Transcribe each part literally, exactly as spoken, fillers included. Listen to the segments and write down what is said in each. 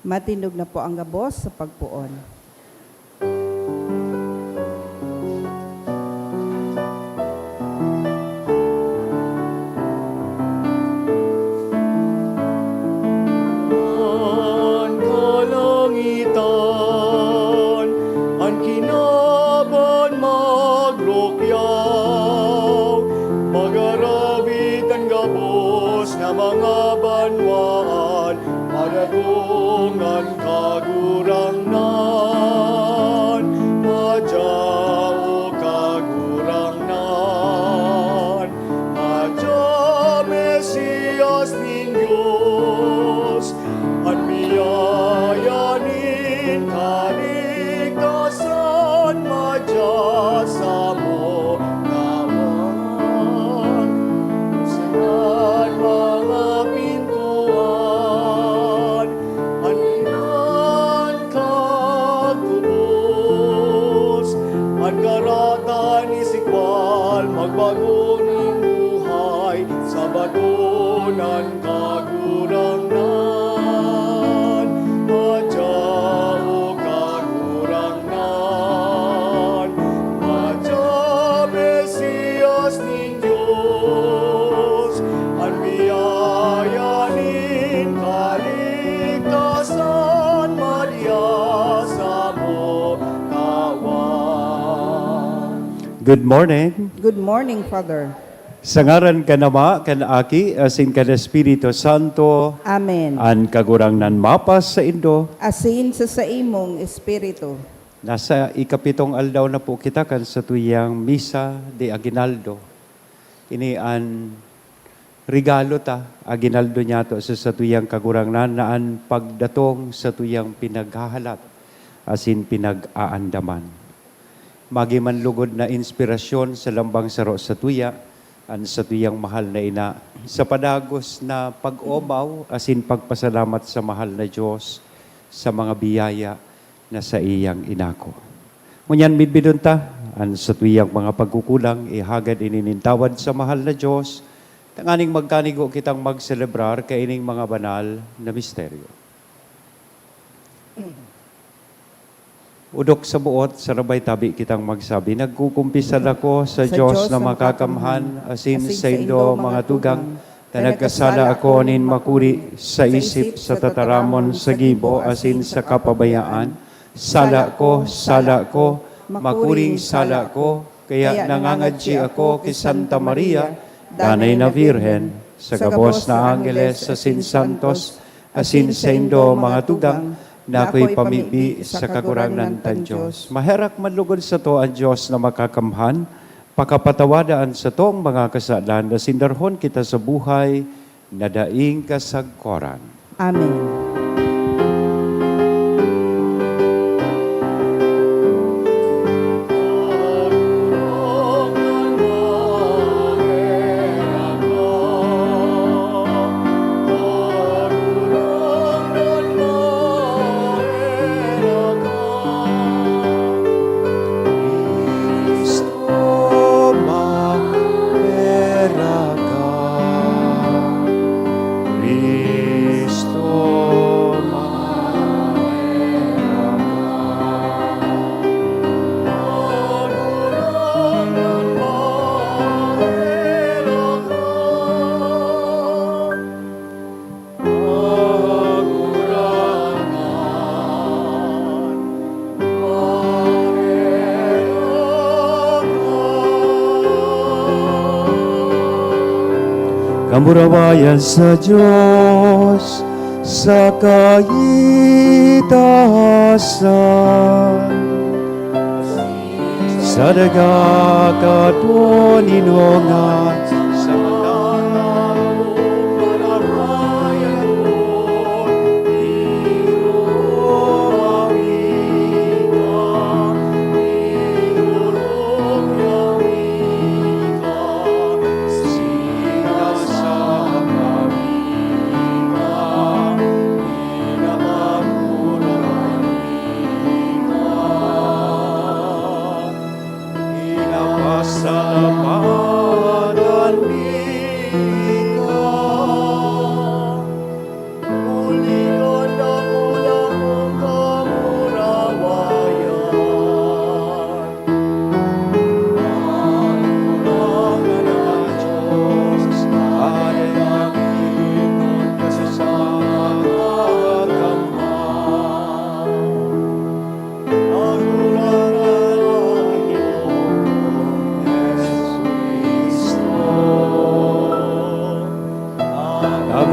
Matindog na po ang gabos sa pagpoon. An kalangitan, an kinaban magrukyaw, magarabit an gabos na mga banwaan, madatong an Kagurangnan, madya, O Kagurangnan, madya, Mesiyas nin Dios, an biyaya nin kaligtasan, madya samo tawan. Buksan an mga pintuan, an iyan kagubos, an karatan isikwal, magbago nin buhay, sa bato nan Kagurangnan, madya, O Kagurangnan, madya, Mesiyas nin Dios, an biyaya nin kaligtasan, madya samo tawan. Good morning. Good morning, Father. Sa ngaran kan Ama, kan Aki, asin kan Espiritu Santo. Amen. An Kagurangnan mapasaindo. Asin sa saimong espiritu. Nasa ikapitong aldaw na po kita kan satuyang Misa de Aguinaldo. Ini an regalo ta, aguinaldo niyato sa satuyang Kagurangnan, na an pagdatong satuyang pinaghahalat asin pinag-aandaman. Magi man lugod na inspirasyon sa lambang saro satuya, an satuyang mahal na ina, sa padagos na pag-omaw asin pagpasalamat sa mahal na Dios sa mga biyaya na saiyang inako. Ngunyan, midbidon ta an satuyang mga pagkukulang, ihagad ini nin tawad sa mahal na Dios, tanganing magkanigo kitang magselebrar kaining mga banal na misteryo. Odok sa buot, sarabay tabi kitang magsabi, "Nagkukumpisal ako sa Sa Dios Dios na na makakamhan, makakamhan, asin asin saindo, saindo, mga mga tugang, tugang, ta nagkasala ako nin makuri sa isip, sa tataramon, sa gibo, asin sa kapabayaan. Sala ko, sala ko, makuring sala ko, kaya nangangadyi ako ki Santa Maria, Danay na Birhen, sa gabos na angheles asin santos, asin saindo, mga tugang, na ako'y pamibi sa Kagurangnan tang Dios." Maherak man lugod sato an Dios na makakamhan, pakapatawada an satong mga kasalan, asin darhon kita sa buhay na daing kasagkoran. Amen. Kamurawayan sa Dios sa kaitasan. Sa nagkakatwon inongan, sa matataong panarayan ko, iro awika, iro awika, sinasakami ka, pinapagmulay ka. Pinapasalamatan mi ka. Huli kan dakulang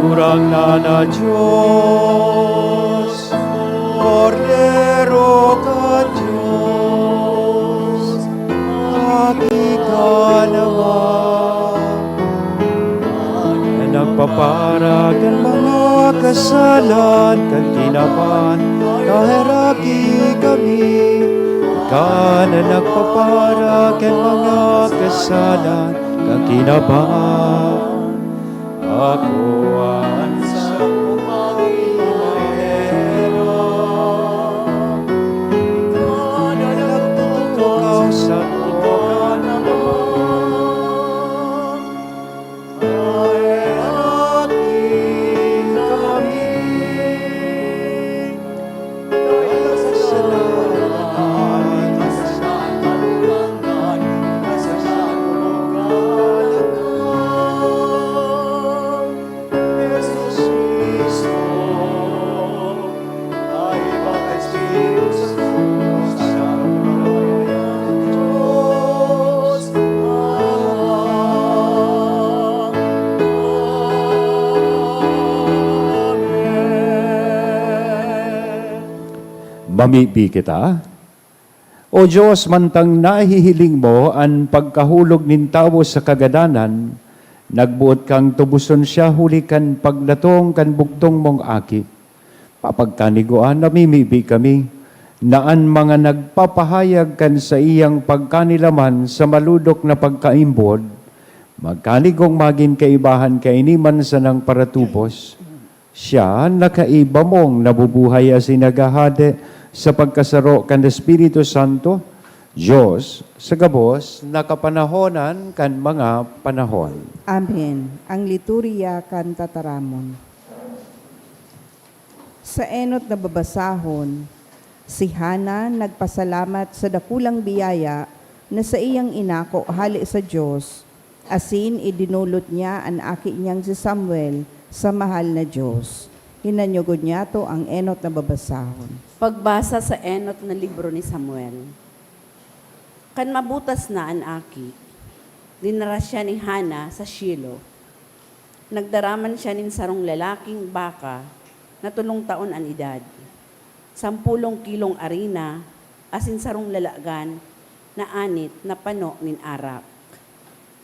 Kagurangnan na Dios, Kordero kan Dios, Aki ka naman, na nagpapara kan mga kasalan kan kinaban, kaheraki kami, ka na nagpapara kan mga kasalan kan kinaban. Ako an sakong mga ginero, ikaw na nagtutukaw sa mga naman. Ay, akin kami. Mamibi kita. O Dios, mantang nahihiling mo an pagkahulog nin tawo sa kagadanan, nagboot kang tuboson siya huli kan pagdatong kan bugtong mong Aki. Papagkanigua, namimibi kami, na an mga nagpapahayag kan saiyang pagkanilaman sa malodok na pagkaimbod, magkanigong magin kaibahan kaini man sanang paratubos. Siya nakaiba mong nabubuhay asin naghahade sa pagkasaro kan Espiritu Santo, Dios, sa gabos na kapanahonan kan mga panahon. Amen. Ang liturya kan tataramon. Sa enot na babasahon, si Hana nagpasalamat sa dakulang biyaya na saiyang inako hale sa Dios, asin idinulot niya an aki niyang si Samuel sa mahal na Dios. Hinanyugon niyato ang enot na babasahon. Pagbasa sa enot na libro ni Samuel. Kan mabutas na an aki, dinara siya ni Hana sa Shilo. Nagdara man siya nin sarong lalaking baka na tolong taon an edad, sampolong kilong arina, asin sarong lalagan na anit na pano nin arak.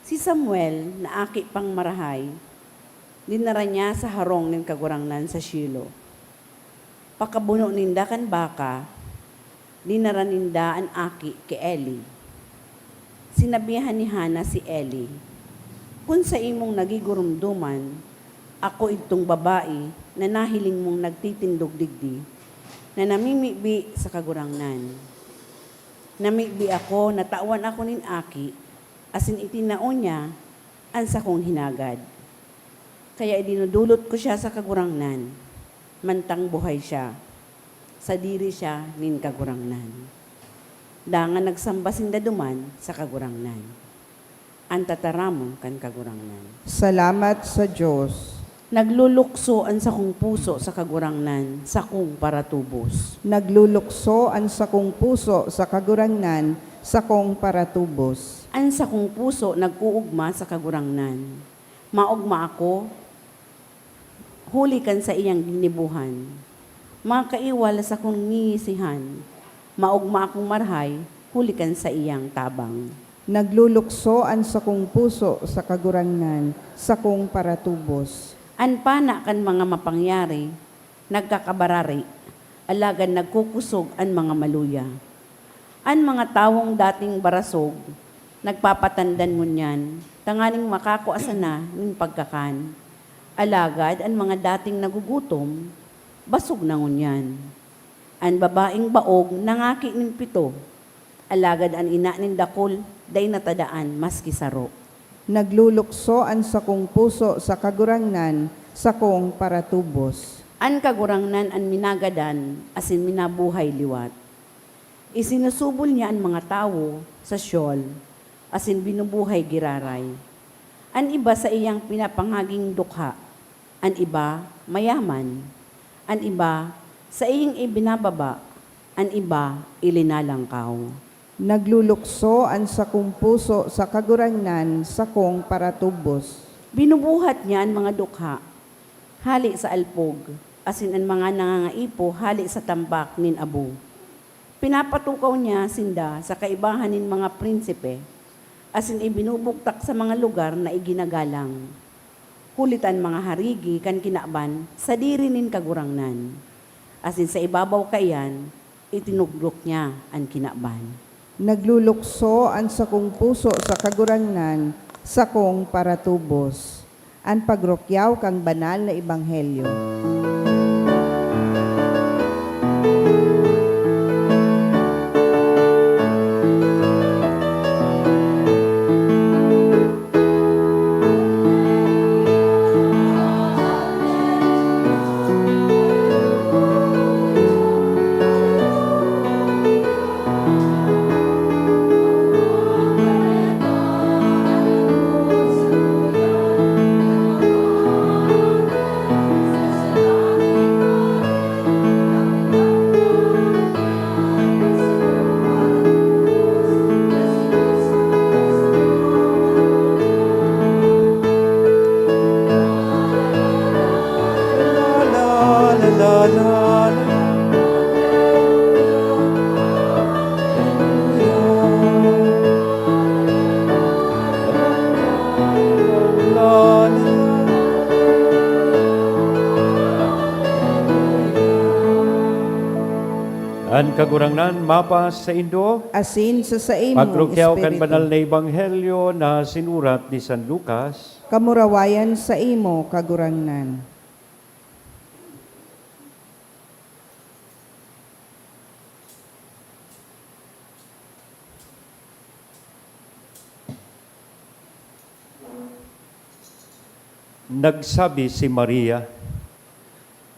Si Samuel, na aki pang marahay, dinara niya sa harong nin Kagurangnan sa Shilo. Pakabuno ninda kan baka, dinara ninda an aki ki Eli. Sinabihan ni Hana si Eli, "Kun saimong nagigurumdoman, ako idtong babae na nahiling mong nagtitindog digdi, na namimibi sa Kagurangnan. Namibi ako na tawan ako nin aki, asin itinao niya an sakong hinagad. Kaya idinudulot ko siya sa Kagurangnan, mantang buhay siya, sadiri siya nin Kagurangnan." Dangan nagsamba sinda duman sa Kagurangnan. An tataramon kan Kagurangnan. Salamat sa Dios. Naglulukso an sakong puso sa Kagurangnan, sakong paratubos. Naglulukso an sakong puso sa Kagurangnan, sakong paratubos. An sakong puso nag-oogma sa Kagurangnan. Maogma ako huli kan saiyang ginibohan. Mga kaiwal na sakong ngingisihan, maogma akong marahay huli kan saiyang tabang. Naglulukso an sakong puso sa Kagurangnan, sakong paratubos. An pana kan mga mapangyari nagkakabarari, alagad nagkukosog an mga maluya. An mga tawong dating barasog nagpapatandan ngunyan tanganing makakua sana nin pagkakan. Alagad an mga dating nagugutom, basog na ngunyan. An babaeng baog nangaki nin pito, alagad an ina nin dakul dai natadaan maski saro. Naglulukso an sakong puso sa Kagurangnan, sakong paratubos. An Kagurangnan an minagadan asin minabuhay liwat. Isinusubol niya an mga tawo sa Sheol, asin binubuhay giraray. An iba saiyang pinapangaging dukha, an iba mayaman, an iba saiyang ibinababa, an iba ilinalangkaw. Naglulukso an sakong puso sa Kagurangnan, sakong paratubos. Binubuhat niya an mga dukha, hale sa alpog, asin an mga nangangaipo hale sa tambak nin abo. Pinapatukaw niya sinda sa kaibahan nin mga prinsipe, asin ibinubugtak sa mga lugar na iginagalang. Huli ta an mga harigi kan kinaban sadiri nin Kagurangnan, asin sa ibabaw kaiyan, itinugrok niya an kinaban. Naglulukso an sakong puso sa Kagurangnan, sakong paratubos. An pagrukyaw kan banal na ebanghelyo. An Kagurangnan mapasaindo. Asin sa saimong Pagrukyaw kan espiritu. Banal na ebanghelyo na sinurat ni San Lucas. Kamurawayan saimo, Kagurangnan. Nagsabi si Maria,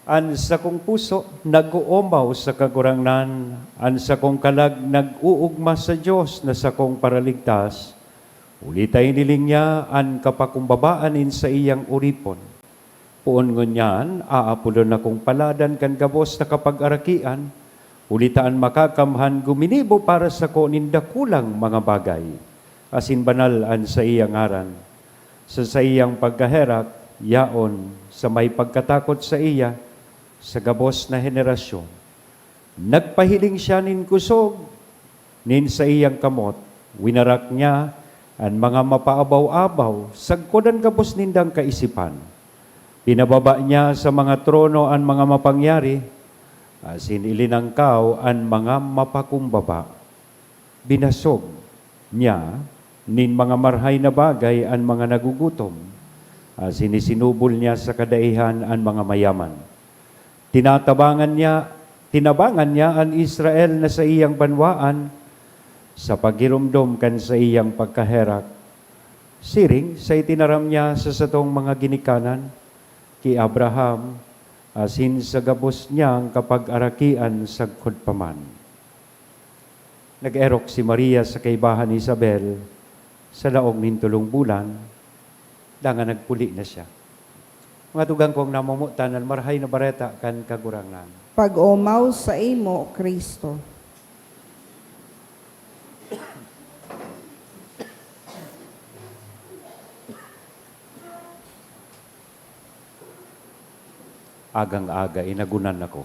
"An sakong puso nag-oomaw sa Kagurangnan, an sakong kalag nag-oogma sa Dios na sakong Paraligtas, huli ta hiniling niya an kapakumbabaan nin saiyang oripon." Poon ngunyan, aapodon akong paladan kan gabos na kapagarakian, huli ta an Makakamhan guminibo para sako nin dakulang mga bagay, asin banal an saiyang ngaran. Sa saiyang pagkaherak, yaon sa may pagkatakot saiya sa gabos na henerasyon. Nagpahiling siya nin kosog nin saiyang kamot, winarak niya an mga mapaabaw-abaw sagkod an gabos nindang kaisipan. Pinababa niya sa mga trono an mga mapangyari, asin ilinangkaw an mga mapakumbaba. Binasog niya nin mga marhay na bagay an mga nagugutom, asin isinubol niya sa kadaihan an mga mayaman. Tinatabangan niya, tinabangan niya an Israel na saiyang banwaan sa paghiromdom kan saiyang pagkaherak, siring sa itinaram niya sa satong mga ginikanan, ki Abraham, asin sa gabos niyang kapagarakian sagkod pa man. Nag-erok si Maria sa kaibahan ni Isabel sa laog nin tolong bulan, dangan nagpuli na siya. Mga tugang kong namomotan, an Marahay na Bareta kan Kagurangnan. Pag-omaw saimo, Cristo. Agang-aga, inagunan ako.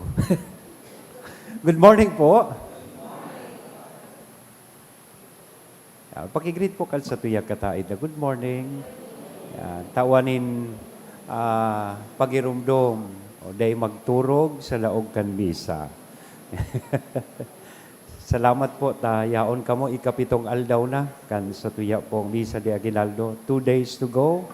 Good morning po. Ah, paki-greet po kan satuyang kataed na, "Good morning." Yan, tawan nin, ah, pagiromdom o dai magturog sa laog kan misa. Salamat po ta yaon kamo, ikapitong aldaw na kan satuya pong Misa de Aguinaldo. Two days to go.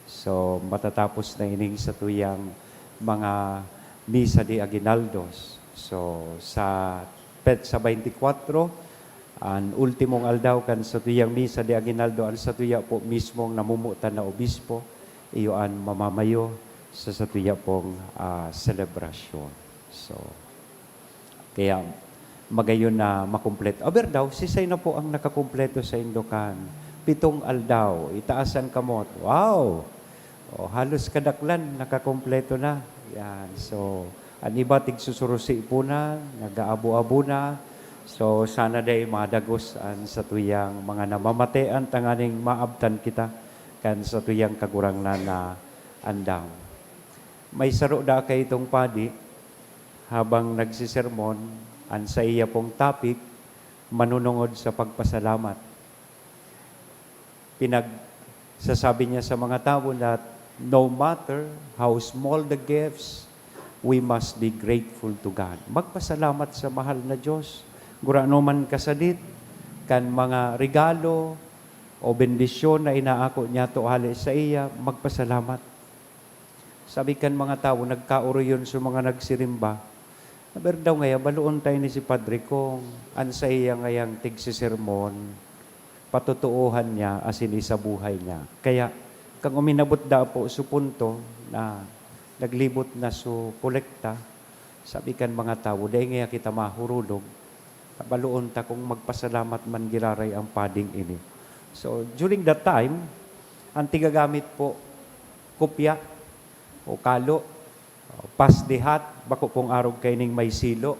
So, matatapos na ining satuyang mga Misa de Aguinaldos. So, sa petsa twenty-four, an ultimong aldaw kan satuyang Misa de Aguinaldo, an satuya po mismong namomotan na obispo, iyo an mamamayo sa satuya pong, ah, selebrasyon. So, kaya magayon na makumpleto. Aber daw, sisay na po ang nakakumpleto sa Indokan? Pitong aldaw, itaas an kamot. Wow! O, halos kadaklan, nakakumpleto na. Yan. So, an iba tigsusurusi po na, nag-aabo-abo na. So, sana dai madagos an satuyang mga namamatean tanganing maabtan kita kan satuyang Kagurangnan na andam. May saro da kaitong padi, habang nagsisermon, an saiya pong topic, manunungod sa pagpasalamat. Pinagsasabi niya sa mga tawo that no matter how small the gifts, we must be grateful to God. Magpasalamat sa mahal na Diyos. Gurano man kasadit, kan mga regalo o bendisyon na inaako niyato hale saiya, magpasalamat. Sabi kan mga tawo, nagkaoroyon sa mga nagsirimba, "Aber daw ngaya, baloon ta ini si Padre kung an saiya ngayang tigsisermon, patotoohan niya asin isabuhay niya." Kaya, kan uminabot da po sa punto na naglibot na so kolekta, sabi kan mga tawo, "Dai ngaya kita mahurulog, baloon ta kung magpasalamat man giraray ang pading ini." So, during that time, ang tigagamit po, kopya o kalo, o pas de hat, bako pong arog kaining may silo.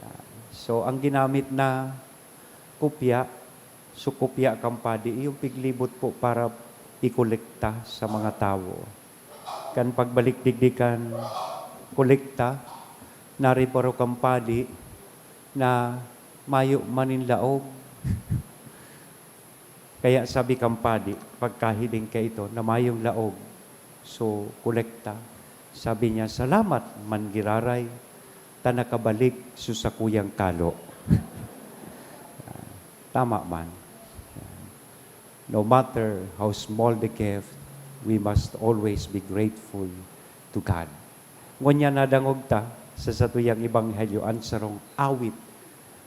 Yan. So, ang ginamit na kopya, so kopya kan padi, iyong piglibot po para ikolekta sa mga tawo. Kan pagbalik digdi kan kolekta, naribaro kan padi na mayo man nin laog. Kaya sabi kan padi, pagkahiling kaito na mayong laog, so, kolekta, sabi niya, "Salamat man giraray ta nakabalik so sakuyang kalo." Tama man. No matter how small the gift, we must always be grateful to God. Ngunyan nadangog ta sa satuyang ebanghelyo an sarong awit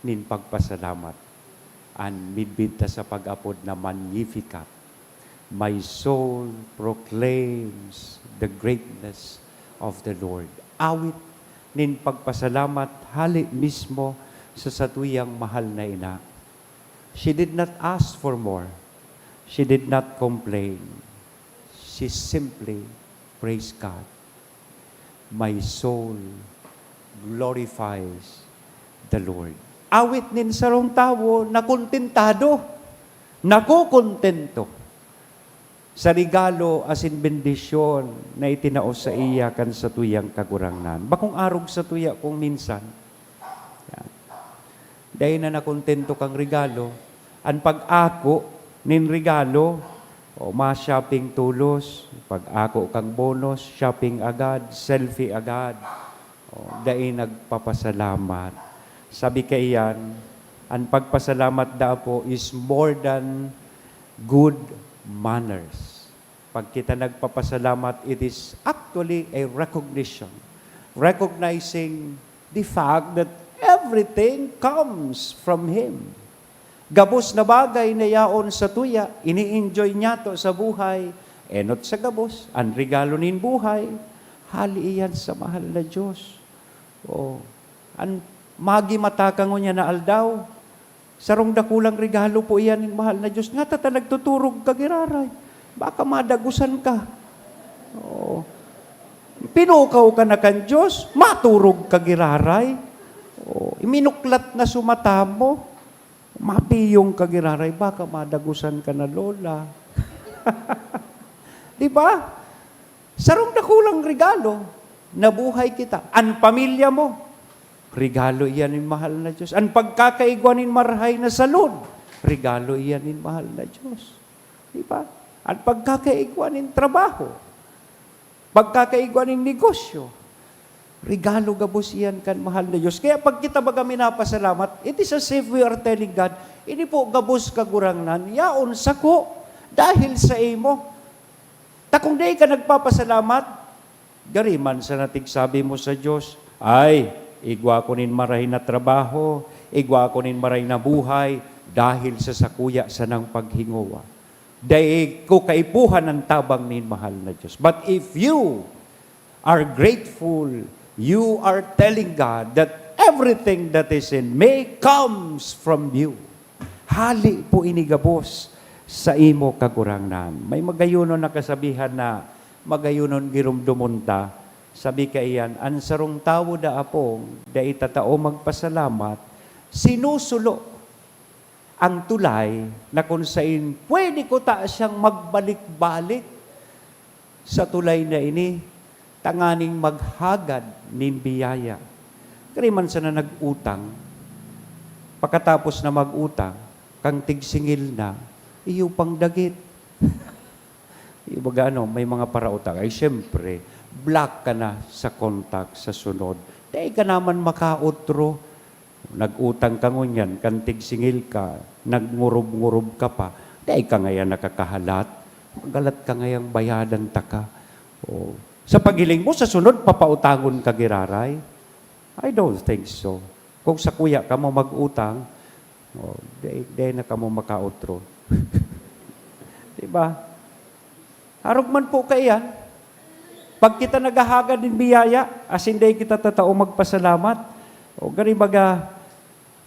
nin pagpasalamat. An midbid ta sa pag-apod na Magnificat. "My soul proclaims the greatness of the Lord." Awit nin pagpasalamat hale mismo sa satuyang mahal na ina. She did not ask for more. She did not complain. She simply praised God. "My soul glorifies the Lord." Awit nin sarong tawo na kontentado, nakokontento sa regalo asin bendisyon na itinao saiya kan satuyang Kagurangnan. Bakong arog satuya kung minsan, yan. Dai na nakontento kang regalo. An pag-ako nin regalo, o ma-shopping tolos, pag-ako kang bonus, shopping agad, selfie agad. O, dai nagpapasalamat. Sabi kaiyan, an pagpasalamat daa po is more than good manners. Pag kita nagpapasalamat, it is actually a recognition. Recognizing the fact that everything comes from Him. Gabos na bagay na yaon satuya, ini-enjoy niyato sa buhay, enot sa gabos, an regalo nin buhay, hale iyan sa mahal na Diyos. O, an magimata ka ngunyan na aldaw, sarong dakulang regalo po iyan nin mahal na Diyos. Ngata ta nagtuturog ka giraray. Baka madagusan ka. Oo. Pinukaw ka na kan Diyos, maturog ka giraray. Oo. Iminuklat na so mata mo, mapiyong ka giraray. Baka madagusan ka na, Lola. Di ba? Sarong dakulang regalo, nabuhay kita. An pamilya mo, regalo iyan nin mahal na Diyos. An pagkakaigwa nin marahay na salud, regalo iyan nin mahal na Diyos. Di ba? An pagkakaigwa nin trabaho, pagkakaigwa nin negosyo, regalo gabos iyan kan mahal na Diyos. Kaya pag kita baga minapasalamat, it is as if we are telling God, "Ini po gabos, Kagurangnan, yaon sako, dahil sa imo." Ta kung dai ka nagpapasalamat, gari man sana tigsabi mo sa Diyos, "Ay, igwa ko nin marahay na trabaho, igwa ko nin marahay na buhay, dahil sa sakuya sanang paghingowa." Dai ko kaipuhan an tabang nin mahal na Diyos. But if you are grateful, you are telling God that everything that is in me comes from you. Hale po ini gabos sa imo, Kagurangnan. May magayonon na kasabihan na magayonon giromdomon ta. Sabi kaiyan, an sarong tawo daa pong dai tatao magpasalamat, sinusulo ang tulay na kun sain pwede kuta siyang magbalik-balik sa tulay na ini. tanganing maghagad nin biyaya. Kari man sana nag-utang, pakatapos na mag-utang, kan tigsingil na, iyo pang dagit. Yung baga ano, may mga parautang. Ay, siyempre, block ka na sa contact sa sunod. Dai ka naman makaotro. Nag-utang ka ngunyan, kan tigsingil ka, nagngurub-ngurub ka pa. Dai ka ngayan nakakahalat. Magalat ka ngayang bayadan ta ka. Oh. Sa paghiling mo, sa sunod, papautangon ka giraray? I don't think so. Kung sakuya kamo mag-utang, oh, dai, dai na kamo makaotro. Di ba? Arog man po kaiyan, pag kita naghahagad nin biyaya, asin dai kita tatao magpasalamat, o gari baga,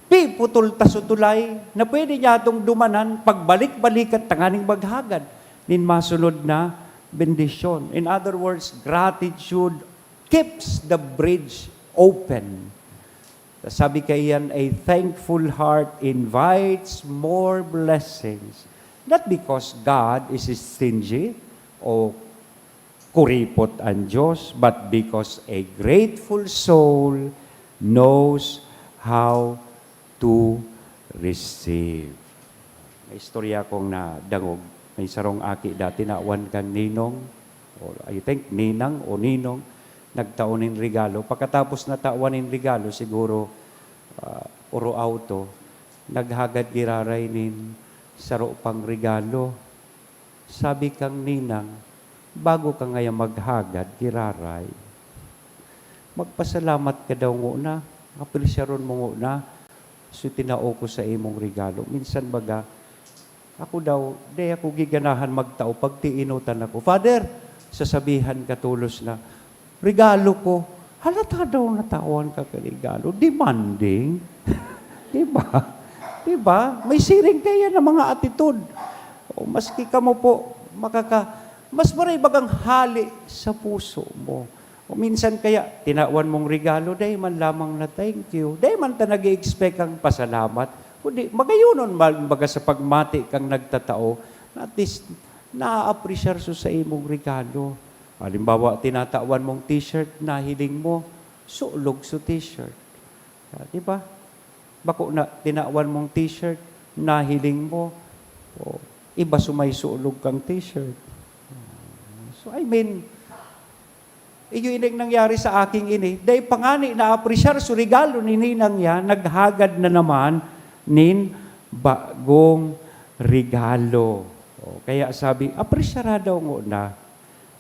piputol ta so tulay na pwede niyatong dumanan, pagbalik-balikan tanganing maghagad nin masunod na bendisyon. In other words, gratitude keeps the bridge open. Sabi kaiyan, "A thankful heart invites more blessings." Not because God is stingy o kuripot an Diyos, but because a grateful soul knows how to receive. May istorya akong nadangog. May sarong aki dati, tawan kan ninong, o I think ninang o ninong, nagtao nin regalo. Pagkatapos na tawan nin regalo, siguro, ah, oro auto, naghagad giraray nin saro pang regalo. Sabi kang ninang, "Bago ka ngaya maghagad, giraray, magpasalamat ka daw ngona, apresyaron mo ngona so tinao ko sa imong regalo." Minsan baga, ako daw, dai ako giganahan magtao pag tiinutan ako. "Father," sasabihan ka tolos na, "Regalo ko." Halata daw na tawan ka ka regalo. Demanding. Di ba? Di ba? May siring kaya na mga atitude. O maski kamo po, makaka-, mas maray bagang hali sa puso mo. O minsan kaya, tinawan mong regalo, dai man lamang na thank you. Dai man ta nag-i-expect ang pasalamat. Kundi, magayonon man baga sa pagmati kang nagtatao, na at least, naaapresyar so sa imong regalo. Halimbawa, tinatawan mong t-shirt, nahiling mo, sulog so t-shirt. Ah, di ba? Bako na, tinawan mong t-shirt, nahiling mo, o, iba so may sulog kang t-shirt. So, I mean, iyo ining nangyari sa aking ini. Dai pa ngani naapresyar so regalo ni ninang niya, naghagad na naman nin bagong regalo. O, kaya sabi, apresyara daw ngona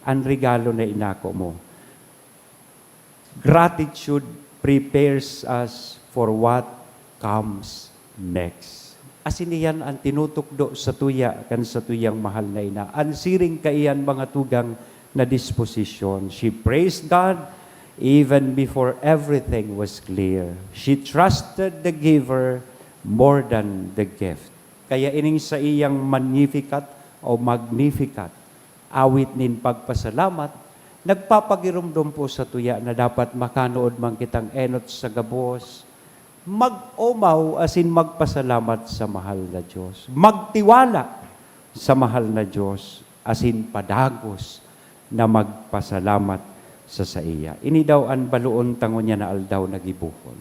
an regalo na inako mo. Gratitude prepares us for what comes next. Asin iyan an tinutukdo satuya kan satuyang mahal na ina. An siring kaiyan, mga tugang, na disposisyon. She praised God even before everything was clear. She trusted the giver more than the gift. Kaya ining saiyang Magnificat o Magnificat, awit nin pagpasalamat, nagpapagiromdom po satuya na dapat makanood man kitang enot sa gabos, mag-omaw asin magpasalamat sa mahal na Diyos, magtiwala sa mahal na Diyos, asin padagos na magpasalamat sa saiya. Ini daw an baloon ta ngunyan na aldaw na gibohon.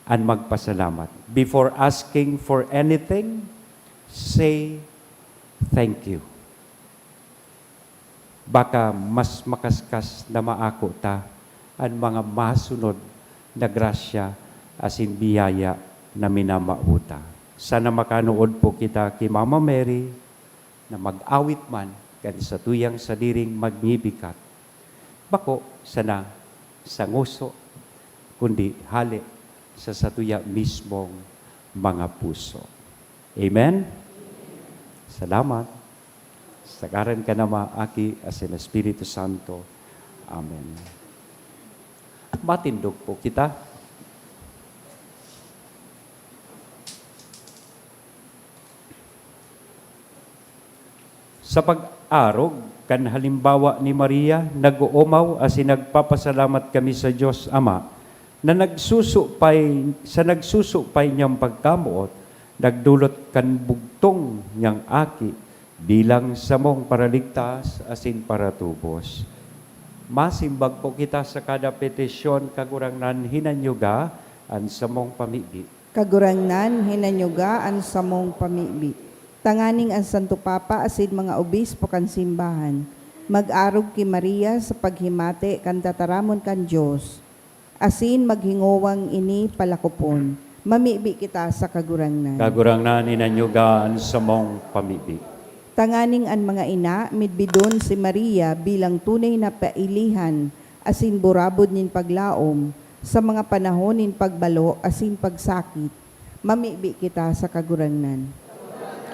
An magpasalamat. Before asking for anything, say, "Thank you." Baka mas makaskas na maako ta an mga masunod na grasya asin biyaya na minamao ta. Sana makanood po kita ki Mama Mary na mag-awit man kan satuyang sadiring Magnificat, bako sana sa ngoso, kundi hale sa satuya mismong mga puso. Amen? Salamat. Sa ngaran kan Ama, Aki, asin Espiritu Santo. Amen. Matindog po kita. Sa pag-arog kan halimbawa ni Maria, nag-oomaw asin nagpapasalamat kami sa Dios Ama na nagsusupay, sa nagsusupay niyang pagkamoot, nagdolot kan bugtong niyang Aki bilang samong Paraligtas asin Paratubos. Masimbag po kita sa kada petisyon, Kagurangnan, hinanyuga an samong pamibi. Kagurangnan, hinanyuga an samong pamibi. Tanganing an Santo Papa asin mga obispo kan simbahan mag-arog ki Maria sa paghimati kan tataramon kan Dios, asin maghingowang ini palakopon. Mamibi kita sa Kagurangnan. Kagurangnan, hinanyuga an samong pamibi. Tanganing an mga ina midbidon si Maria bilang tunay na pailihan asin burabod nin paglaom sa mga panahon nin pagbalo asin pagsakit. Mamibi kita sa Kagurangnan.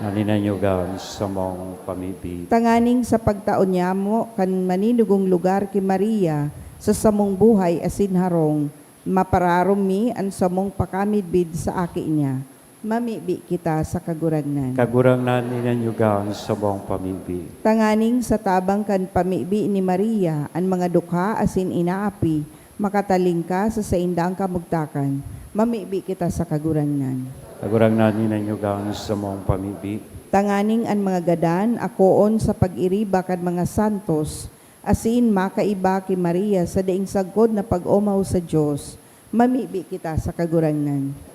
An hinanyuga an samong pamibi. Tanganing sa pagtao niyamo kan maninugong lugar ki Maria sa samong buhay asin harong, mapararom mi an samong pakamidbid sa Aki niya. Mamibi kita sa Kagurangnan. Kagurangnan, hinanyuga an samong pamibi. Tanganing sa tabang kan pamibi ni Maria, an mga dukha asin inaapi makatalingka sa saindang kamugtakan. Mamibi kita sa Kagurangnan. Kagurangnan, hinanyuga an samong pamibi. Tanganing an mga gadan akoon sa pag-iriba kan mga santos, asin makaiba ki Maria sa daing sagkod na pag-omaw sa Dios. Mamibi kita sa Kagurangnan.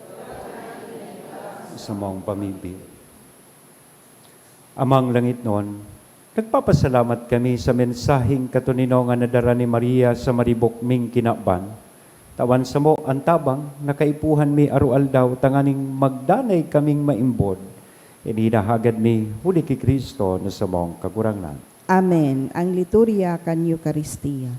Samong pamibi. Amang langitnon, nagpapasalamat kami sa mensaheng katoninongan na dara ni Maria sa maribok ming kinaban. Tawan samo an tabang na kaipuhan mi aroaldaw tanganing magdanay kaming maimbod. Ini hinahagad mi huli ki Cristo na samong Kagurangnan. Amen. Ang liturya kan Eukaristia.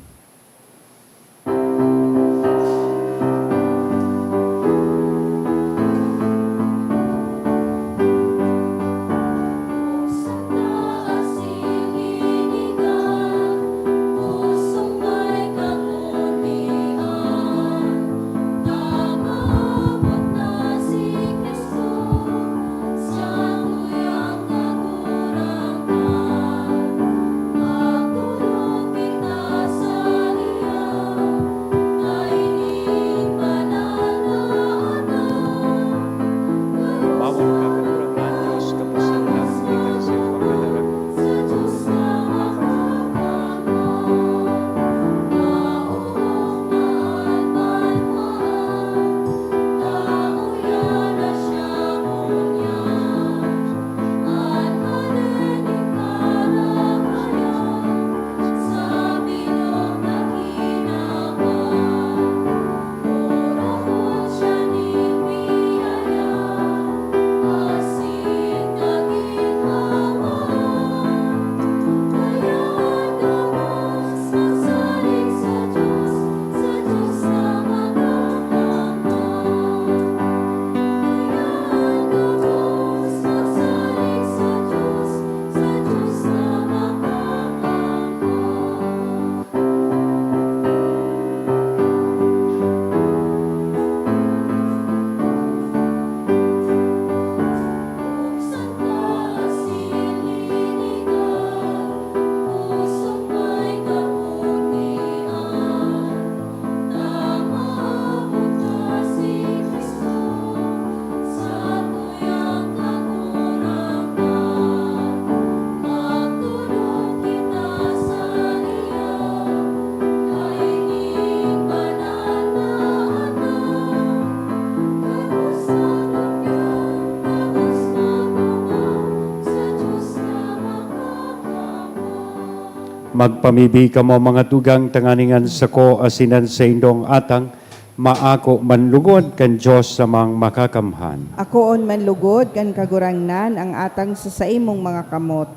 Magpamibi kamo, mga tugang, tanganing an sako asin an saindong atang maako man lugod kan Dios na Amang Makakamhan. Akoon man lugod kan Kagurangnan ang atang sa saimong mga kamot,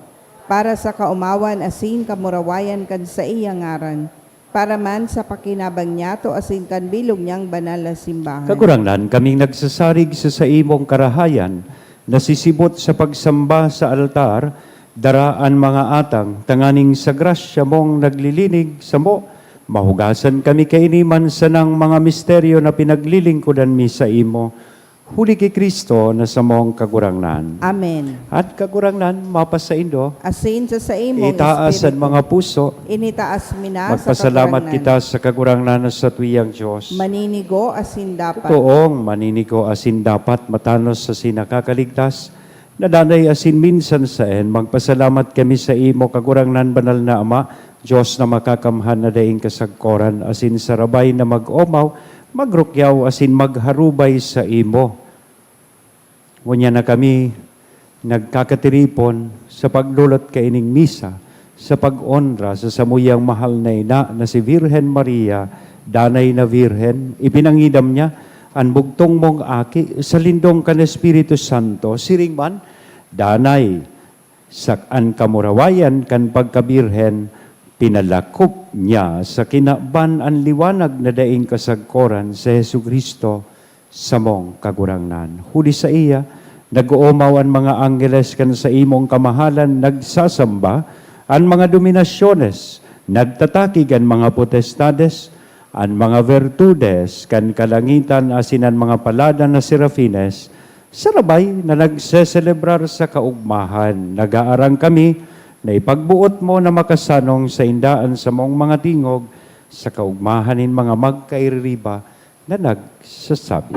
para sa kaomawan asin kamurawayan kan saiyang ngaran, para man sa pakinabang niyato asin kan bilog niyang banal na simbahan. Kagurangnan, kaming nagsasarig sa saimong karahayan, nasisibot sa pagsamba sa altar, dara an mga atang, tanganing sa grasya mong naglilinig samo, mahugasan kami kaini man sanang mga misteryo na pinaglilingkodan mi saimo, huli ki Cristo na samong Kagurangnan. Amen. An Kagurangnan mapasaindo. Asin sa saimong Itaas an espiritu. Mga puso. Initaas mi na sa Magpasalamat Kagurangnan. Kita sa Kagurangnan na satuyang Dios. Maninigo asin dapat. Totoong maninigo asin dapat, matanos asin nakakaligtas, nadanay asin minsan saen, magpasalamat kami sa imo, Kagurangnan, banal na Ama, Dios na makakamhan na daing kasagkoran, asin sarabay na mag-omaw, magrukyaw, asin magharubay saimo. Ngunyan na kami nagkakatiripon sa pagdolot kaining misa sa pag-onra sa samuyang mahal na ina na si Virgen Maria, Danay na Virgen. Ipinangidam niya an bugtong mong aki sa lindong kan Espiritu Santo. Siring man, Danay, sa an kamurawayan kan pagkabirhen, pinalakop niya sa kinaban an liwanag na daing kasagkoran, si Jesu-Cristo, samong Kagurangnan. Huli saiya, nag-oomaw an mga anggeles kan saimong kamahalan, nagsasamba an mga dominasyones, nagtatakig an mga potestades, an mga bertudes kan kalangitan asin an mga palada na serafines, sarabay na nagseselebrar sa kaogmahan. Nagaarang kami na ipagboot mo na makasanong sainda an samong mga tingog sa kaogmahan nin mga magkaiririba na nagsasabi.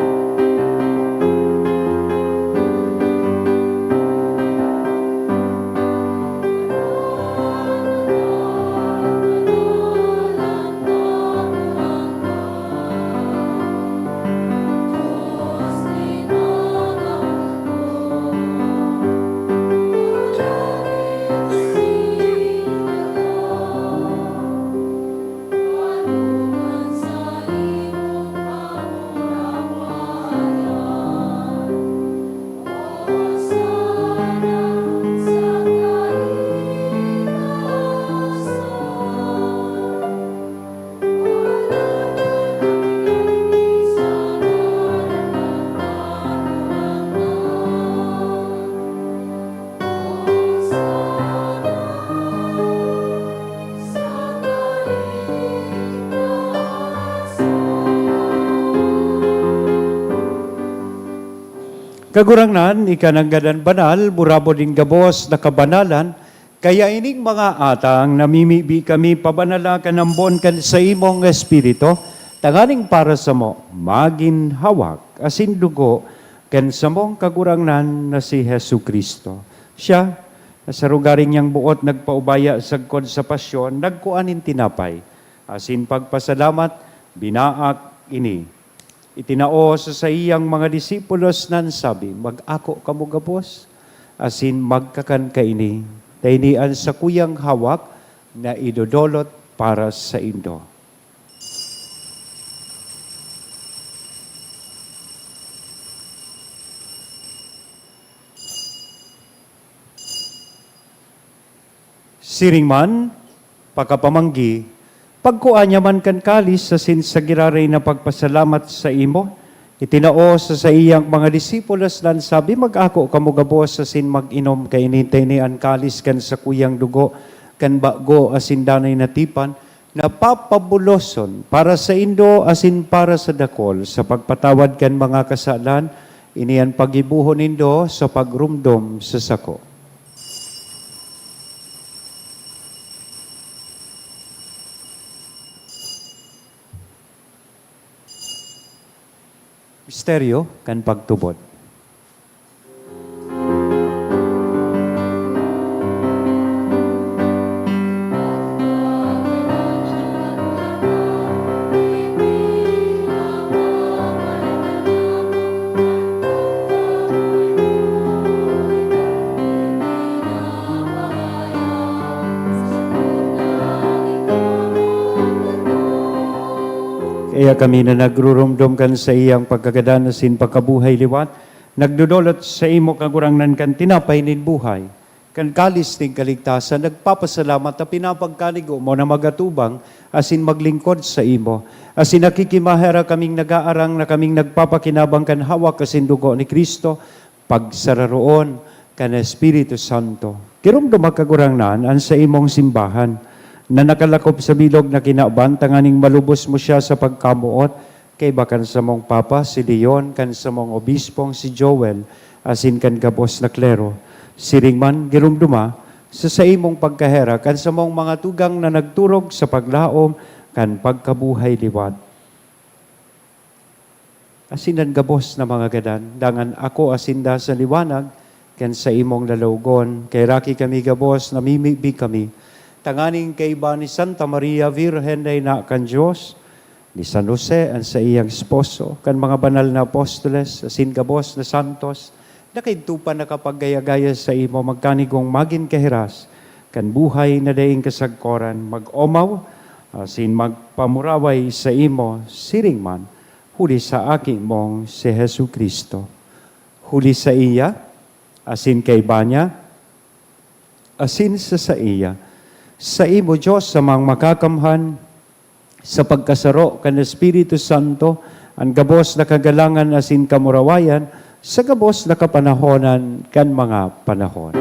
Kagurangnan, ika nanggad an banal, burabod nin gabos na kabanalan, kaya ining mga atang namimibi kami pabanala kan ambon kan saimong Espiritu, tanganing para samo magin hawak asin dugo kan samong Kagurangnan na si Jesu-Cristo. Siya, na sa rugari niyang boot nagpaubaya sagkod sa pasyon, nagkua nin tinapay, asin pagpasalamat, binaak ini. Itinao sa saiyang mga disipulos na nagsabi, "Mag-ako kamo gabos, asin magkakan kaini. Ta ini an sakuyang hawak na idodolot para saindo." Siring man, pakapamanggi, pagkua niya man kan kalis asin sa giraray na pagpasalamat saimo, itinao sa saiyang mga disipulos na nagsabi, "Mag-ako kamo gabos asin mag-inom kaini, ta ini an kalis kan sakuyang dugo kan bago asin danay na tipan, na papabuloson para saindo asin para sa dakol sa pagpatawad kan mga kasalan. Ini an paggibohon nindo sa pagromdom sa sako." Misteryo kan pagtubod. Kaya kami na nagruromdom kan saiyang pagkagadan asin pagkabuhay liwat, nagdodolot saimo, Kagurangnan, kan tinapay nin buhay, kan kalis nin kaligtasan, nagpapasalamat ta pinapagkanigo mo na magatubang asin maglingkod saimo. Asin nakikimaherak kaming nagaarang na kaming nagpapakinabang kan hawak asin dugo ni Cristo, pagsararoon kan Espiritu Santo. Giromdoma, Kagurangnan, an saimong simbahan na nakalakop sa bilog na kinaban, tanganing malubos mo siya sa pagkamoot, kaiba kan samong Papa, si Leon, kan samong Obispong, si Joel, asin kan gabos na klero. Siring man, giromdoma, sa saimong pagkaherak, an samong mga tugang na nagturog sa paglaom kan pagkabuhay liwat. Asin an gabos na mga gadan, dangan ako asinda sa liwanag kan saimong lalawogon. Kaheraki kami gabos, namimibi kami Tanganing kaiba ni Santa Maria Virgen na ina kan Dios, ni San Jose an saiyang esposo, kan mga banal na apostoles, asin gabos na santos, na kaidto pa nakapaggaya-gaya saimo, magkanigong magin kahiras kan buhay na daing kasagkoran, mag-omaw asin magpamuraway saimo siring man, huli sa Aki mong si Jesu-Cristo. Huli saiya, asin kaiba niya, asin sa saiya. Saimo, Dios, sa mga makakamhan, sa pagkasaro kan Espiritu Santo, an gabos na kagalangan asin kamurawayan, sa gabos na kapanahonan kan mga panahon.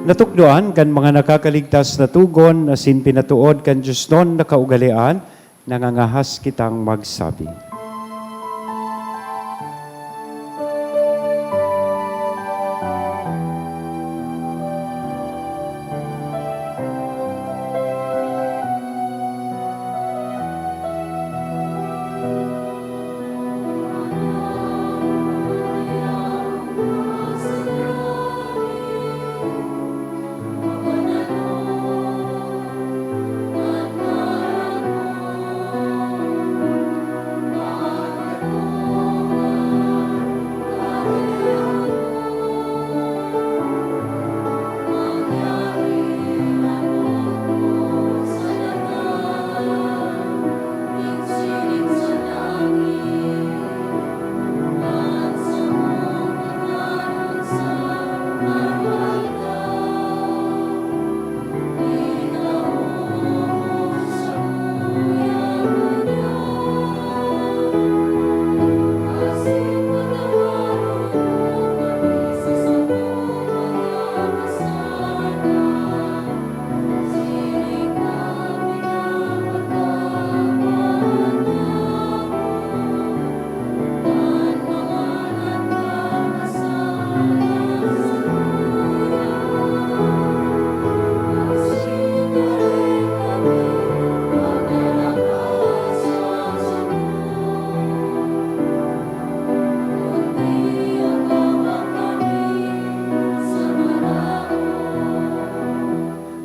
Natukdoan kan mga nakakaligtas na togon asin pinatood kan diosnon na kaugalean, nangangahas kitang magsabi.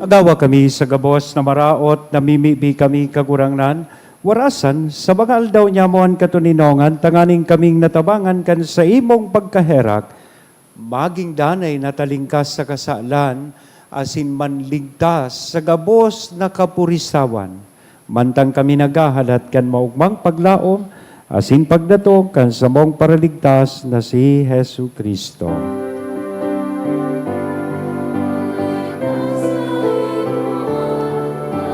Agawa kami sa gabos na maraot, namimibi kami, Kagurangnan, warasan sa mga aldaw nyamo an katoninongan, tanganing kaming natabangan kan saimong pagkaherak, maging danay na talingkas sa kasalan, asin manligtas sa gabos na kapurisawan, mantang kami naghahalat kan maogmang paglaom asin pagdatong kan samong Paraligtas na si Jesu-Cristo.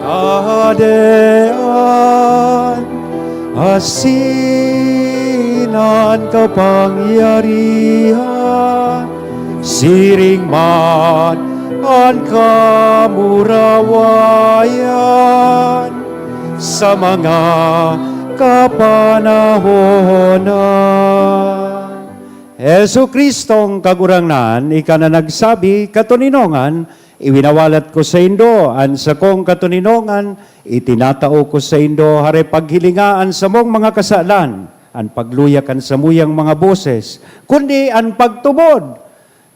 Kahadean asin an kapangyarihan, siring man an kamurawayan sa mga kapanahonan. Jesu-Cristong Kagurangnan, ika na nagsabi, "Katoninongan, iwinawalat ko saindo an sakong katoninongan, itinatao ko saindo, hare paghilinga an samong mga kasalan, an pagluya kan samuyang mga boses, kundi an pagtubod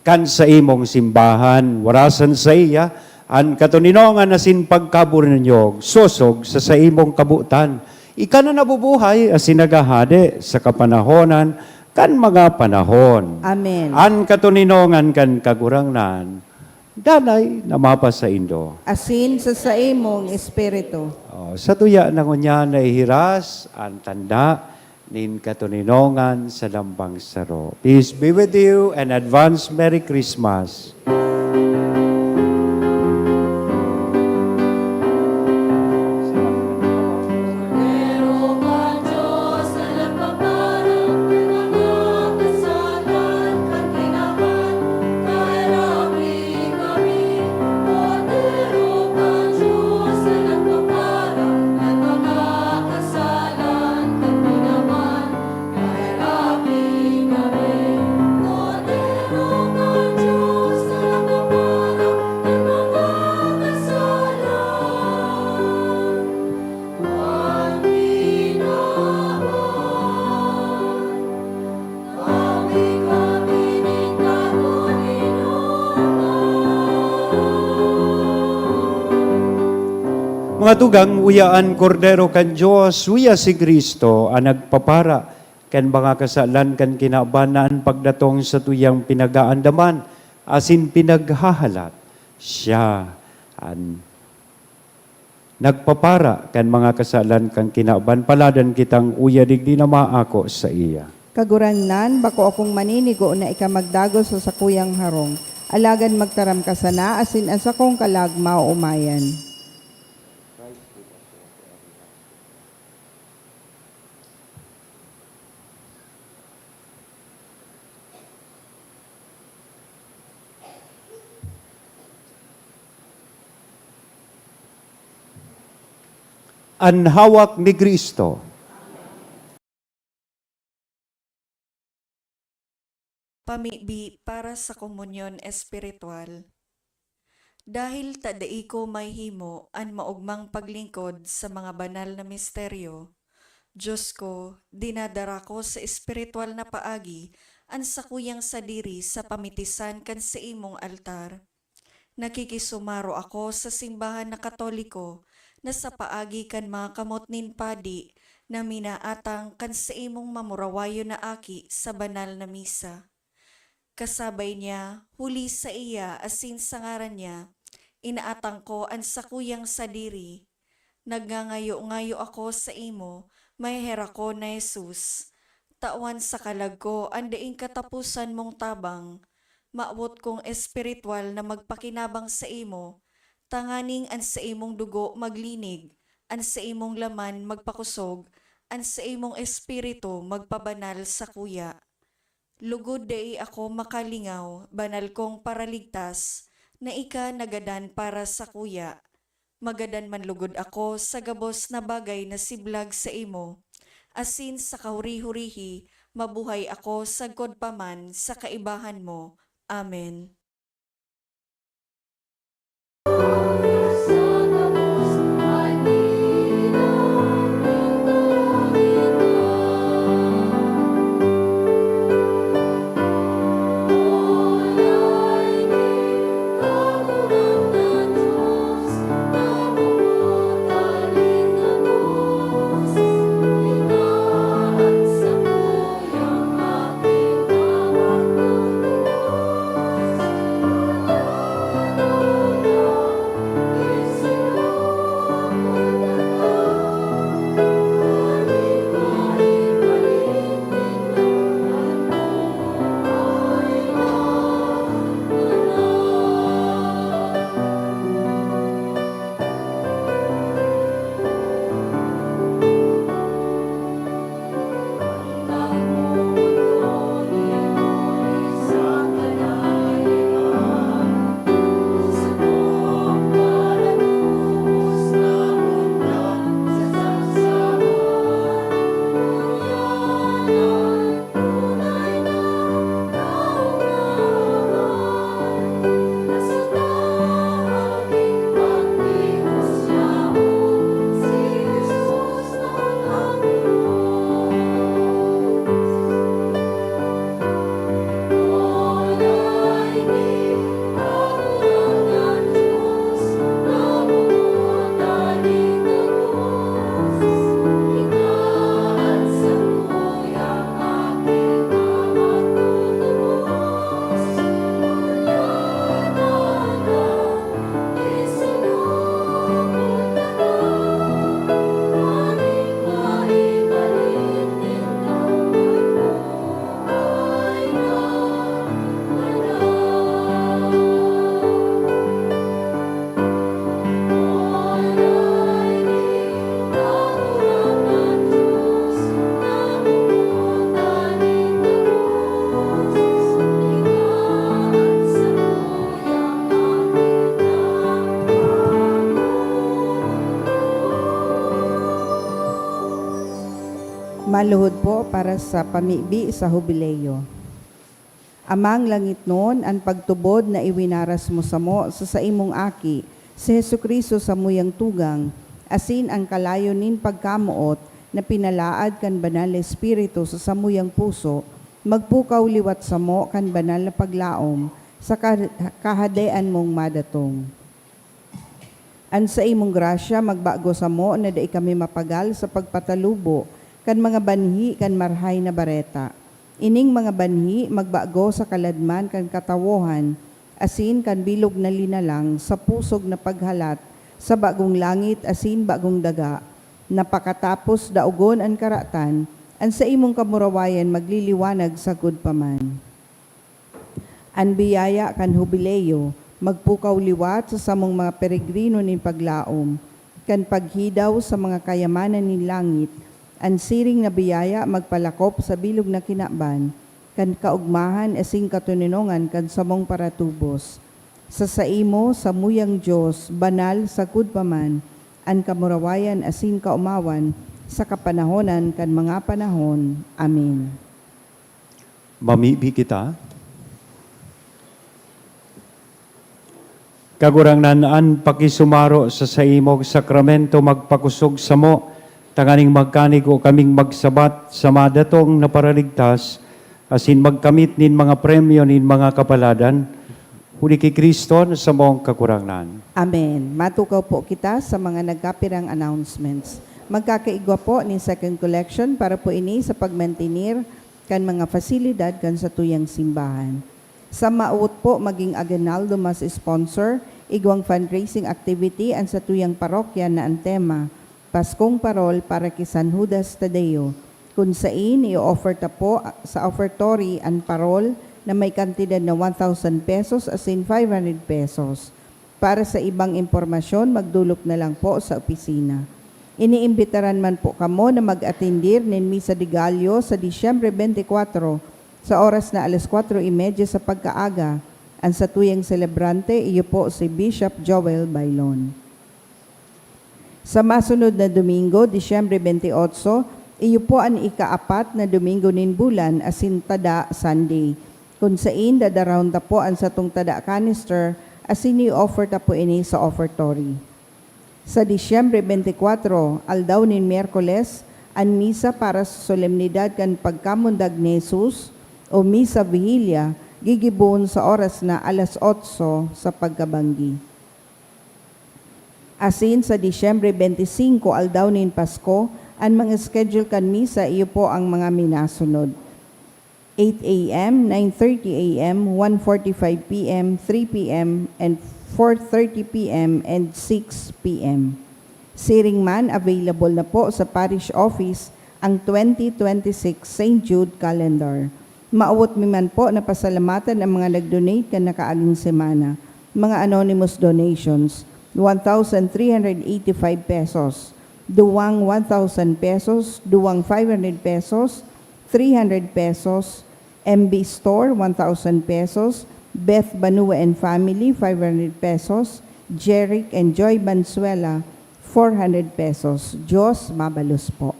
kan saimong simbahan." Warasan saiya an katoninongan asin pagkabunyog, sosog sa saimong kabotan. Ika na nabubuhay asin naghahade sa kapanahonan kan mga panahon. Amen. An katoninongan kan Kagurangnan, danay na mapasaindo. Asin sa saimong espiritu. Oh, sa tuya na ngunyan naihiras an tanda nin katoninongan sa lambang saro. Peace be with you and advance Merry Christmas. Matugang, uya an Kordero kan Dios, uya si Cristo, an nagpapara kan mga kasalan kan kinaban na an pagdatong satuyang pinagaandaman asin pinaghahalat. Siya an nagpapara kan mga kasalan kan kinaban. Paladan kitang uya digdi na maako saiya. Kagurangnan, bako akong maninigo na ika magdagos sa sakuyang harong, alagad magtaram ka sana asin an sakong kalag maoomayan. An hawak ni Cristo. Pamibi para sa komunyon espiritual. Dahil ta dai ko mahimo an maogmang paglingkod sa mga banal na misteryo, Dios ko, dinadara ko sa espiritual na paagi an sakuyang sadiri sa pamitisan kan saimong altar. Nakikisumaro ako sa simbahan na Katoliko na sa paagi kan mga kamot nin padi na minaatang kan saimong mamurawayon na aki sa banal na misa. Kasabay niya, huli saiya asin sa ngaran niya, inaatang ko an sakuyang sadiri. Nagngangayo-ngayo ako saimo, maheherakon na Jesus. Tawan sa kalag ko an daing kataposan mong tabang. Mawot kong espiritual na magpakinabang saimo, tanganing an saimong dugo maglinig, an saimong laman magpakosog, an saimong espiritu magpabanal sakuya. Lugod dai ako makalingaw, banal kong Paraligtas, na ika nagadan para sakuya. Magadan man lugod ako sa gabos na bagay na siblag saimo, asin sa kahuri-hurihi mabuhay ako sagkod pa man sa kaibahan mo. Amen. Maluhod po para sa pamibi sa Hubileo. Amang langitnon, an pagtubod na iwinaras mo samo sa saimong Aki, si Jesu-Cristo, samuyang tugang, asin an kalayo nin pagkamoot na pinalaad kan Banal na Espiritu sa samuyang puso, magpukaw liwat samo kan banal na paglaom sa ka-, Kahadean mong madatong. An saimong grasya magbago samo na dai kami mapagal sa pagpatalubo kan mga banhi kan Marahay na Bareta. Ining mga banhi magbago sa kaladman kan katawohan asin kan bilog na linalang sa pusog na paghalat sa bagong langit asin bagong daga, na pakatapos daogon an karatan, an saimong kamurawayan magliliwanag sagkod pa man. An biyaya kan Hubileo magpukaw liwat sa samong mga peregrino nin paglaom kan paghidaw sa mga kayamanan nin langit. An siring na biyaya magpalakop sa bilog na kinaban kan kaogmahan asin katoninongan kan samong paratubos. Sa saimo, samuyang Dios, banal sagkod pa man an kamurawayan asin kaomawan sa kapanahonan kan mga panahon. Amen. Mamibi kita. Kagurangnan, an pakisumaro sa saimog sakramento magpakosog samo, tanganing magkanigo kaming magsabat sa madatong na paraligtas, asin magkamit nin mga premyo nin mga kapaladan, huli ki Cristo na samong Kagurangnan. Amen. Matukaw po kita sa mga nagkapirang announcements. Magkakaigwa po nin second collection para po ini sa pagmantenir kan mga fasilidad kan satuyang simbahan. Sa maawot po magin aguinaldo mas sponsor, igwang fundraising activity an satuyang parokya na an tema, Paskong Parol para ki San Judas Tadeo, kun sain i-offer ta po sa offertory an parol na may kantidad na one thousand pesos asin five hundred pesos. Para sa ibang impormasyon, magdolok na lang po sa opisina. Iniimbitaran man po kamo na mag-atendir nin Misa de Gallo sa Disyembre twenty-four, sa oras na alas kwatro y media sa pagkaaga. An satuyang selebrante, iyo po si Bishop Joel Bailon. Sa masunod na Domingo, Disyembre twenty-eight, iyo po an ikaapat na Domingo nin bulan, asin Tada Sunday, kun sain dadarahon ta po an satong tada canister, asin i-offer ta po ini sa offertory. Sa Disyembre twenty-four, aldaw nin Miyerkules, an misa para sa solemnidad kan pagkamundag ni Jesus o Misa Vigilia gigibohon sa oras na alas otso sa pagkabanggi. Asin sa Disyembre twenty-five, aldaw nin Pasko, an mga schedule kan misa iyo po ang mga minasunod: eight a m, nine thirty a m, one forty-five p m, three p m, and four thirty p m and six p m. Siring man, available na po sa parish office ang twenty twenty-six Saint Jude Calendar. Maawot mi man po na pasalamatan ang mga nag-donate kan nakaaging semana. Mga anonymous donations, one thousand three hundred eighty-five pesos. Duwang one thousand pesos, duwang five hundred pesos, three hundred pesos, M B Store, one thousand pesos, Beth Banua and Family, five hundred pesos, Jeric and Joy Banzuela, four hundred pesos. Diyos mabalos po.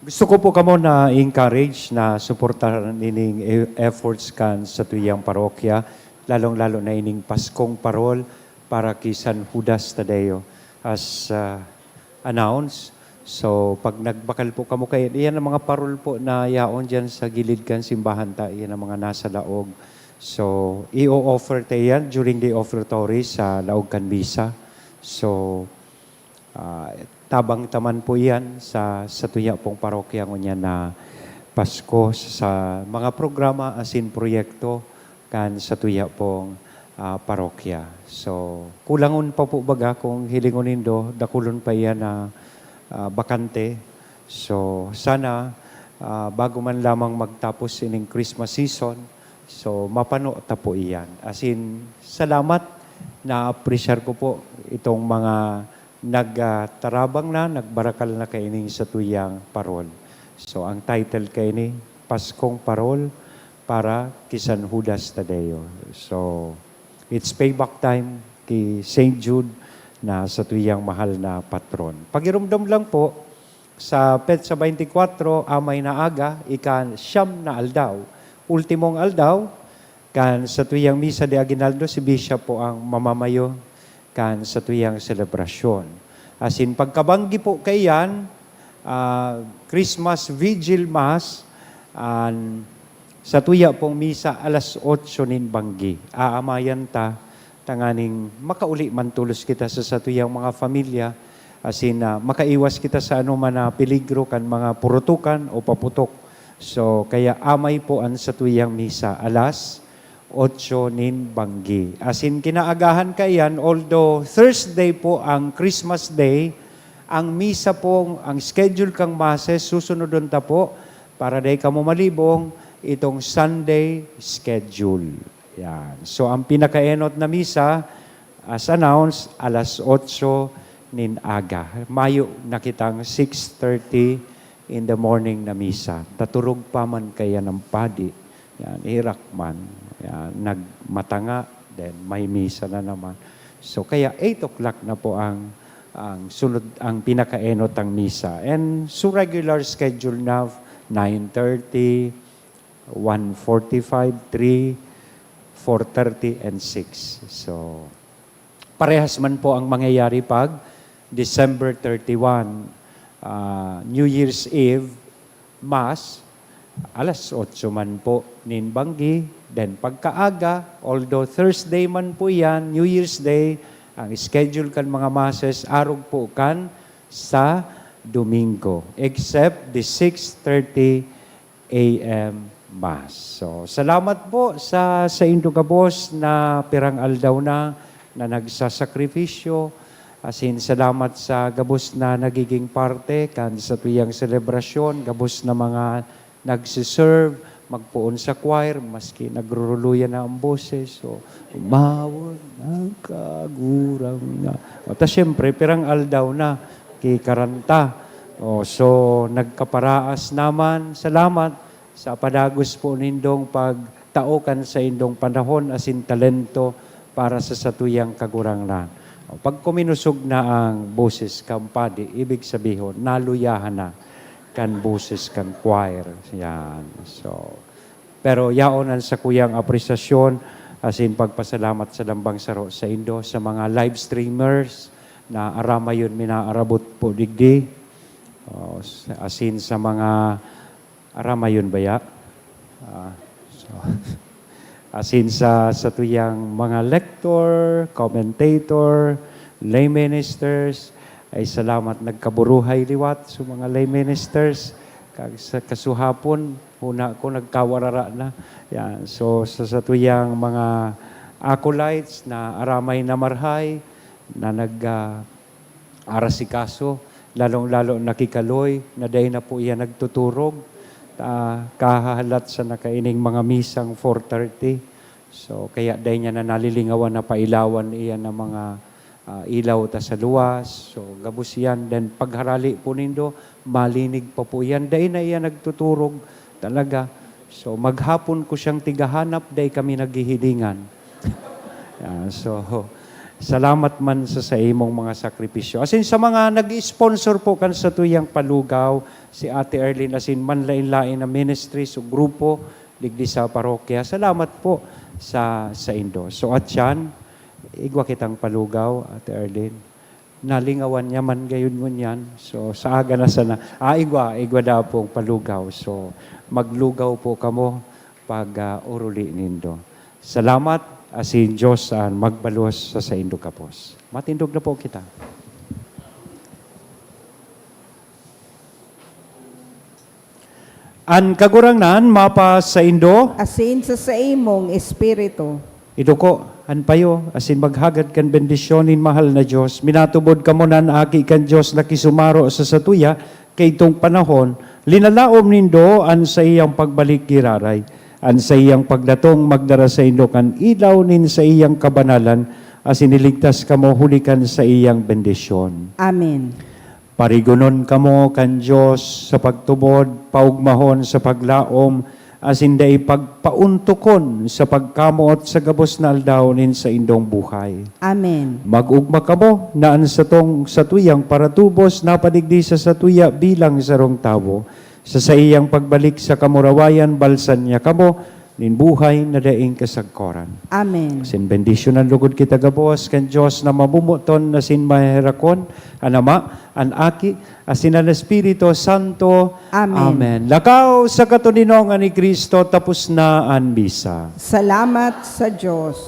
Gusto ko po kamo na encourage na suportahan ining e-, efforts kan satuyang parokya, lalong-lalo na ining Paskong Parol para ki San Judas Tadeo. As, ah, announce. So, pag nagbakal po kamo kay, iyan ang mga parol po na yaon diyan sa gilid kan simbahan ta, iyan ang mga nasa laog. So, i-o-offer ta iyan during the offertory sa laog kan misa. So, ah, tabang ta man po iyan sa, sa tuya pong parokya ngunyan na Pasko, sa mga programa asin proyekto kan satuya pong, ah, parokya. So, kulangon pa po baga kung hilingon nindo, dakulon pa iyan na, ah, bakante. So, sana, ah, bago man lamang magtapos ining Christmas season, so, mapano ta po iyan. As in, salamat, na-appreciate ko po itong mga nag, ah, tarabang na, nagbarakal na kaining satuyang parol. So, ang title kaini, Paskong Parol para ki San Judas Tadeo. So, it's payback time ki Saint Jude na satuyang mahal na patron. Pagirumdom lang po, sa petsa twenty-four, amay na aga, ika-siyam na aldaw, ultimong aldaw, kan satuyang misa de aguinaldo, si Bishop po ang mamamayo kan satuyang selebrasyon. Asin pagkabanggi po kaiyan, ah, Christmas Vigil Mass, an satuya pong misa alas otso nin banggi. Aamayan ta tanganing makauli man tolos kita sa satuyang mga pamilya, asin, ah, makaiwas kita sa anoman na peligro kan mga purutukan o paputok. So, kaya amay po an satuyang misa, alas otso nin banggi. Asin kinaagahan kaiyan, although Thursday po ang Christmas Day, ang misa po, ang schedule kang Mases, susunodon ta po, para dai kamo malibong, itong Sunday schedule. Yan. So, ang pinakaenot na misa, as announced, alas otso nin aga. Mayo na kitang six thirty in the morning na misa. Taturog pa man kaya ng padi. Yan, hirak man. Yan, nagmatanga, then may misa na naman. So, kaya eight o'clock na po ang, ang sunod, ang pinakaenot ang misa. And so, regular schedule na, nine thirty, one forty-five, three, four thirty, and six. So, parehas man po ang mangyayari pag December thirty-one, ah, New Year's Eve, Mass, alas otso man po nin banggi. Then pagkaaga, although Thursday man po yan, New Year's Day, ang schedule kan mga Masses, arog po kan sa Domingo, except the six thirty A M Mass. So, salamat po sa, saindo gabos na pirang aldaw na, na nagsasakripisyo. Asin salamat sa gabos na nagiging parte kan satuyang selebrasyon, gabos na mga nagsiserve, magpoon sa choir, maski nagruruluyan na ang boses. So, "Umawon ang Kagurangnan." O, ta siyempre, pirang aldaw na, ki karanta. O, so, nagkaparaas naman. Salamat sa padagos po nindong pagtao kan saindong panahon asin talento para sa satuyang Kagurangnan. O, pag kuminusog na ang boses kan padi, ibig sabihon, naluyahan na kan boses kan choir. Yan. So, pero yaon an sakuyang apresyasyon asin pagpasalamat sa lambang saro saindo, sa mga live streamers na aramayon mi na arabot po digdi. O, s-, asin sa mga aramayon baya? Ah, so, asin sa satuyang mga lector, commentator, lay ministers, ay salamat, nagkaburuhay liwat sa mga lay ministers. Kag sa kasuhapon, huna ko, nagkawarara na. Yan. So, sa satuyang mga acolytes na aramay na marhay, na nag, ah, arasikaso, lalong-lalo na ki Kaloy, na dai na po iyan nagtuturog, ah, kahahalat sa nakaining mga misang four thirty. So, kaya dai niya na nalilingawan na pailawan iyan ng mga, ah, ilaw ta sa luwas. So, gabos iyan. Then, pagharali po nindo, malinig pa po iyan. Dai na iyan nagtuturog talaga. So, maghapon ko siyang tigahanap, dai kami naghihilingan. Ah, so, salamat man sa, sa imong mga sakripisyo. Asin sa mga nag-sponsor po kan satuyang palugaw, si Ate Arlene, asin manlain-lain na ministries o grupo, digdi sa parokya. Salamat po sa, saindo. So, at yan, igwa kitang palugaw, Ate Arlene. Nalingawan niya man gayon ngunyan. So, sa aga na sana. Ah, igwa, igwa daw pong palugaw. So, maglugaw po kamo pag, ah, oruli nindo. Salamat, asin Diyos an magbalos sa saindo gabos. Matindog na po kita. An Kagurangnan mapasaindo. Asin sa saimong espiritu. Iduko an payo, asin maghagad kan bendisyon nin mahal na Dios. Minatubod kamo na an Aki kan Dios nakisumaro sa satuya kaidtong panahon. Linalaom nindo an saiyang pagbalik giraray. An saiyang pagdatong magdara saindo kan ilaw nin saiyang kabanalan, asin iligtas kamo huli kan saiyang bendisyon. Amen. Parigonon kamo kan Dios sa pagtubod, paogmahon sa paglaom, asin dai pagpaontokon sa pagkamoot sa gabos na aldaw nin saindong buhay. Amen. Mag-ogma kamo na an satong satuyang paratubos napadigdi sa satuya bilang sarong tawo. Sa saiyang pagbalik sa kamurawayan, balsan niya kamo nin buhay na daing kasagkoran. Amen. Asin bendisyonan lugod kita gabos kan Dios na mamomoton asin maherakon, an Ama, an Aki, asin an Espiritu Santo. Amen. Amen. Lakaw sa katoninongan ni Cristo, tapos na an misa. Salamat sa Dios.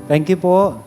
Thank you po.